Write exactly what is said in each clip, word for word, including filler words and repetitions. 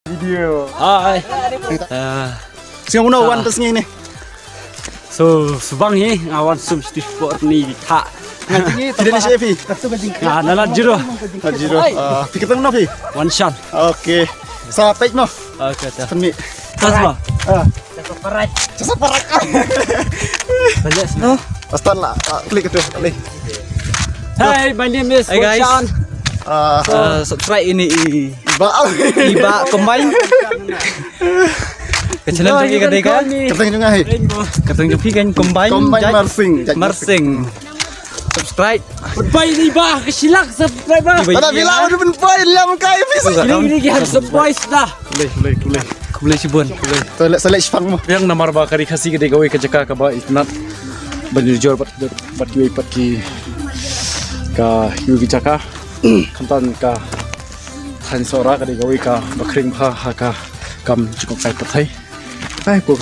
Video. Hi. Ah. Sngewbha wan ta sngi ni. So, sbang hi nga wan sum sti sport ni tha. Nga jingi ta ni shefi. Nga na la jiro. Ta jiro. Ah, phi kata na phi? Wan shan. Okay. Sa page mo. Okay, ta. Sami. Tas mo. Ah. Jasa parak. Balik sini. Astan lah, ah, klik itu, klik. Hi, my name is Hey, guys. Roshan. Ah, Uh, subscribe ini i Iba. Iba Combine. Ke channel jong ngi ka dei ka? Kyrteng jong nga hi. Kyrteng jong phi kan Combine Combine Judge Marsing. Judge Marsing. Subscribe. Bai ni ba, ka shilak subscribe ba. Iba Tada iba. Bila udah pun pai lam kai pisa. Iba Ini ini ki han surprise dah. Boleh, boleh, boleh. Khublei shibun. Khublei. To leh select shipang mo. Biang namar ba ka Ri Khasi ka dei kawei ka jaka kaba itynnat. Ban jujur bad bad kiwei pat ki ka kiwei ki jaka. Khamtam ka thaiñ Sohra ka dei kawei kaba khring bha ha ka kam jukut kai pathai. Ai ko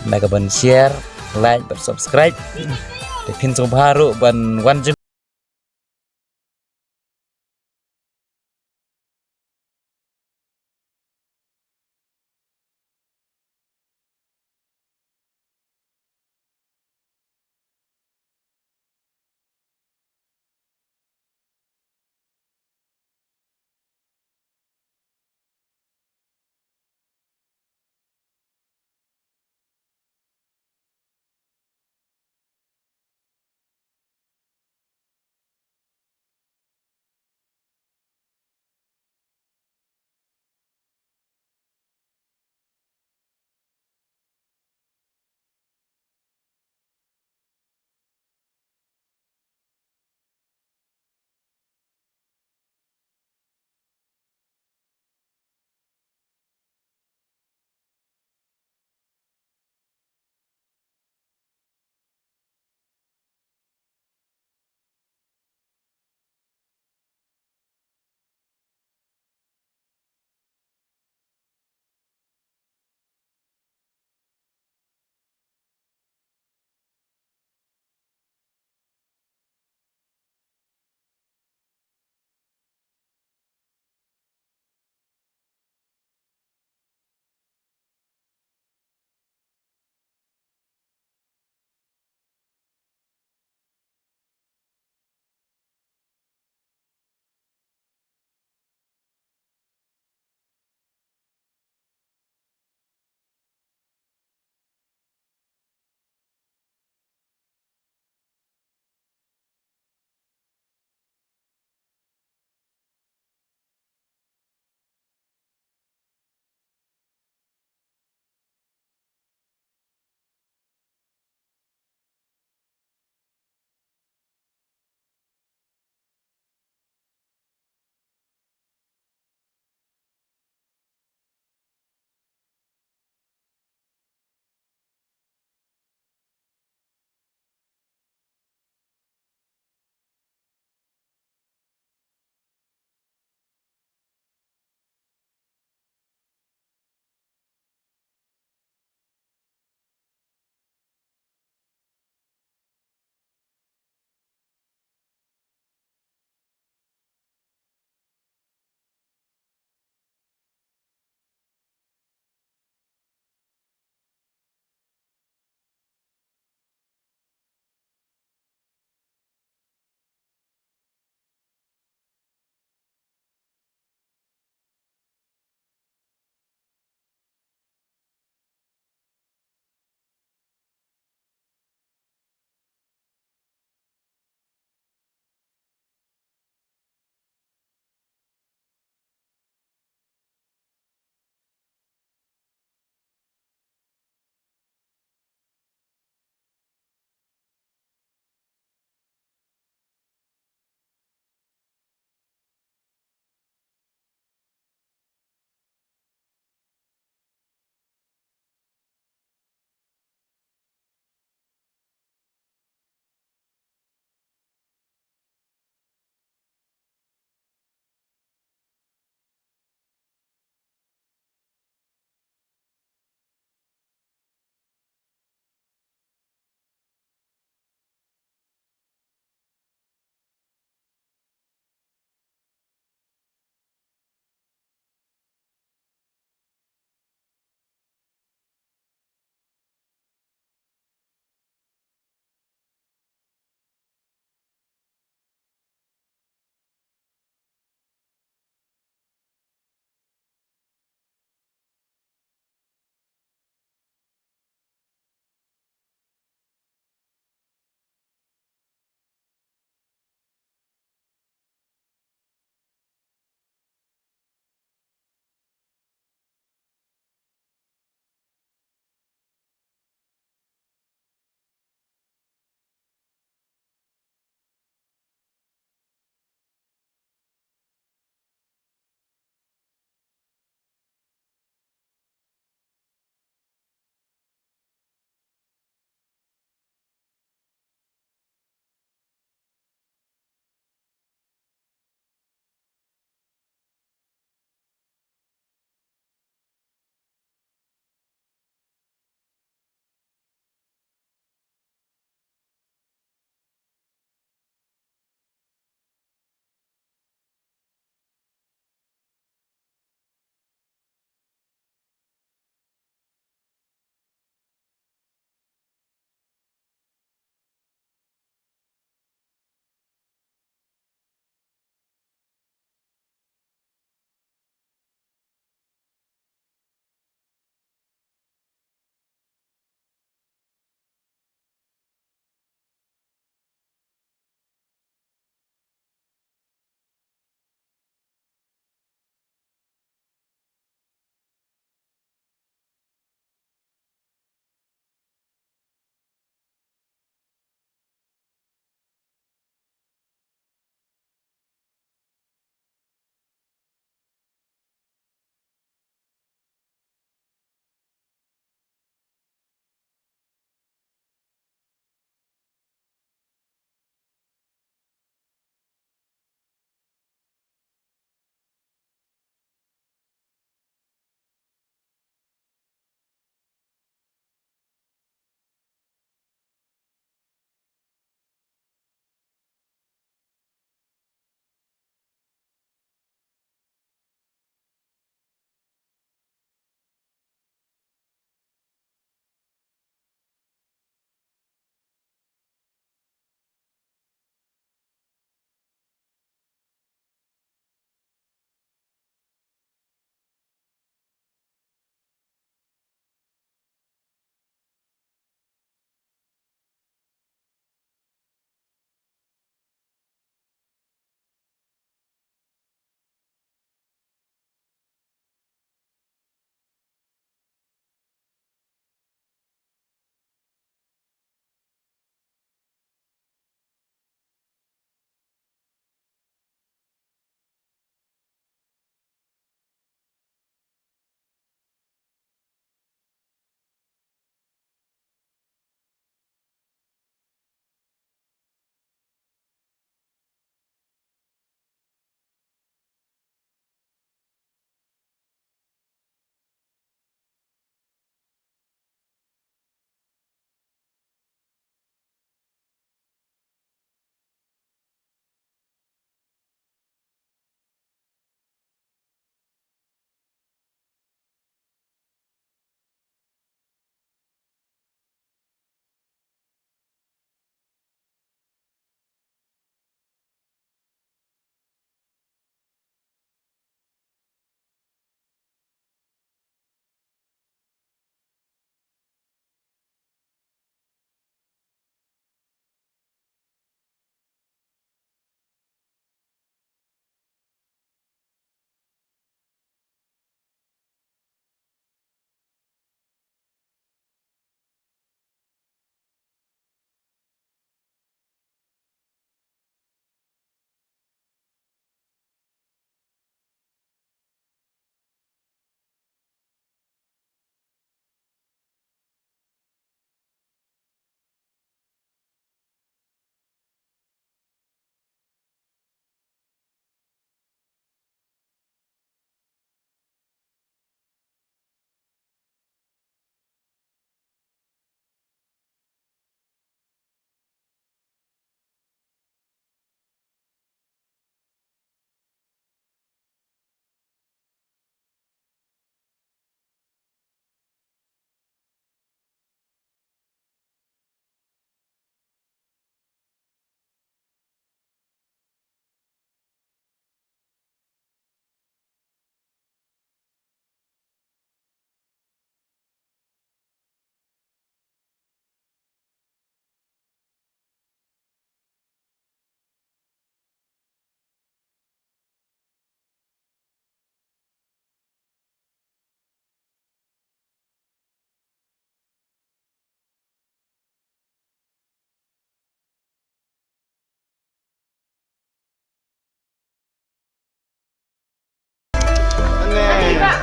na ka ban share, like bad subscribe. Te phin sngewbha ruh ban wan jingmut.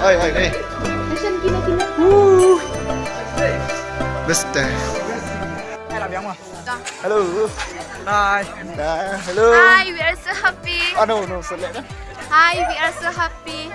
Oi, oi, oi. Mister. Hello. Hi. Hello. Hi, we are so happy. Ah, no, no, select. Hi, we are so happy.